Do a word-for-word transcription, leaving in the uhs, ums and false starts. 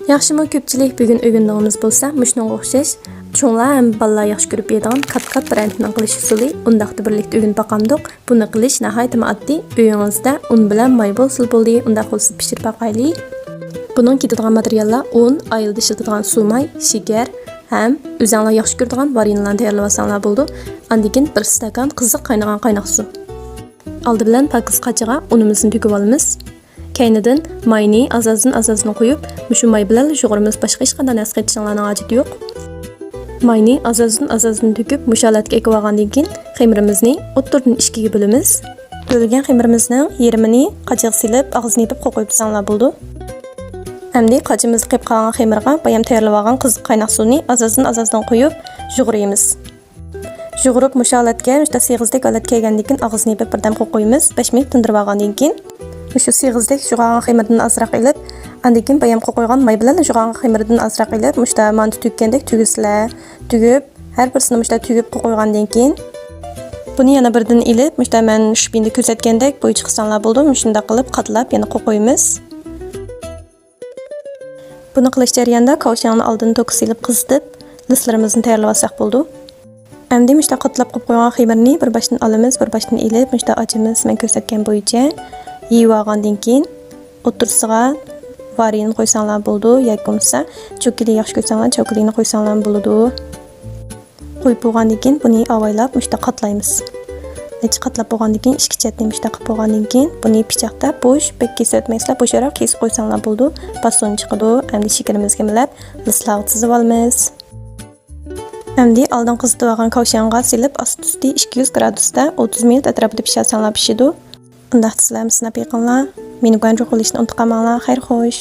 ياخشىمۇ كۆپچىلىك، بۈگۈن ئۆگىنىدىغىنىمىز بولسا مۇشۇنىڭغا ئوخشاش، چوڭلار ھەم بالىلار ياخشى كۆرۈپ يەيدىغان كات-كات بىرەنتىنىڭ قىلىش ئۇسۇلى. ئۇنداقتا بىرلىكتە ئۆگىنىپ باقامدۇق؟ بۇنى قىلىش ناھايىتىمۇ ئاددىي. ئۆيىڭىزدە ئۇن بىلەن ماي بولسىلا بولدى، ئۇنداق بولسا پىشۇرۇپ باقايلى. بۇنىڭ كېتىدىغان ماتېرىياللار ئۇن، ئائىلىدە ئىشلىتىدىغان سۇ ماي، شېكەر ھەم ئۆزۈڭلار ياخشى كۆرىدىغان ۋارىنلارنى تەييارلىۋالساڭلار بولىدۇ. ئاندىن كېيىن بىر ئىستاكان قىزىق قاينىغان قايناق سۇ. ئالدى بىلەن پاكىز قاچىغا ئۇنىمىزنى تۆكۈۋالىمىز. كەينىدىن ماينى ئاز-ئازدىن ئاز-ئازدىن قۇيۇپ، مۇشۇ ماي بىلەنلا يۇغۇرىمىز، باشقا ھېچقانداق نەرسە قېتىشىڭلارنىڭ ھاجىتى يوق. ماينى ئاز-ئازدىن ئاز-ئازدىن تۆكۈپ، مۇشۇ ھالەتكە ئېلىۋالغاندىن كېيىن، خېمىرىمىزنى ئوتتۇرىدىن ئىككىگە بۆلىمىز. بۆلگەن خېمىرىمىزنىڭ يېرىمىنى قاچىغا سېلىپ، ئاغزىنى يېپىپ قويۇپ تۇرساڭلار بولىدۇ. ئەمدى قاچىمىزدا قېلىپ قالغان خېمىرغا بايام تەييارلىۋالغان قىزىق قايناق سۇنى ئاز-ئازدىن ئاز-ئازدىن قۇيۇپ يۇغۇرىمىز. يۇغۇرۇپ مۇشۇ ھالەتكە، مۇشۇنداق سېغىزدەك ھالەتكە كەلگەندىن كېيىن ئاغزىنى يېپىپ بىردەم قويۇپ قويىمىز. بەش مىنۇت تىندۇرۇپ ئالغاندىن كېيىن مۇشۇ سېغىزدەك يۇغۇرغان خېمىردىن ئازراق ئېلىپ، ئاندىن كېيىن بايام قويۇپ قويغان ماي بىلەن يۇغۇرغان خېمىردىن ئازراق ئېلىپ، مۇشۇنداق مانتا تۈگكەندەك تۈگىسىلەر. تۈگۈپ، ھەر بىرسىنى مۇشۇنداق تۈگۈپ قويۇپ قويغاندىن كېيىن، بۇنى يەنە بىردىن ئېلىپ، مۇشۇنداق مەن شۇ پىندا كۆرسەتكەندەك بويىچە قىلساڭلار بولىدۇ. مۇشۇنداق قىلىپ قاتلاپ يەنە قويۇپ قويىمىز. بۇنى قىلىش جەريانىدا كاۋشياڭنى ئالدىن توكا سېلىپ قىزىتىپ، لىسلىرىمىزنى تەييارلىۋالساق بولىدۇ. ئەمدى مۇشۇنداق قاتلاپ قويۇپ قويغان خېمىرنى بىر باشتىن ئالىمىز، بىر باشتىن ئېلىپ، مۇشۇنداق ئاچىمىز، مەن كۆرسەتكەن بويىچە يېيىۋالغاندىن كېيىن، ئوتتۇرىسىغا ۋارىن قويساڭلار بولىدۇ، ياكى بولمىسا چوكىلى ياخشى كۆرسەڭلار، چوكىلىنى قويساڭلار بولىدۇ. قويۇپ بولغاندىن كېيىن بۇنى ئاۋايلاپ مۇشۇنداق قاتلايمىز. نەچچە قاتلاپ بولغاندىن كېيىن، ئىككى چەتنى مۇشۇنداق قىلىپ بولغاندىن كېيىن، بۇنى پىچاقتا بوش، بەك كېسىۋەتمەيسىلەر، بوش ياراق كېسىپ قويساڭلار بولىدۇ. پاسونى چىقىدۇ. ئەمدى شېكىرىمىزگە مىلاپ، لىسلارغا تىزىۋالىمىز. ئەمدى ئالدىن قىزىتىۋالغان كاۋشياڭغا سېلىپ، ئاستى-ئۈستى ئىككى يۈز گرادۇستا ئوتتۇز مىنۇت ئەتراپىدا پىشۇرساڭلار پىشىدۇ. ئۇنداقتا سىلەرمۇ سىناپ بېقىڭلار. مېنى گۇەنجۇ قىلىشنى ئۇنتۇپ قالماڭلار. خەير خوش.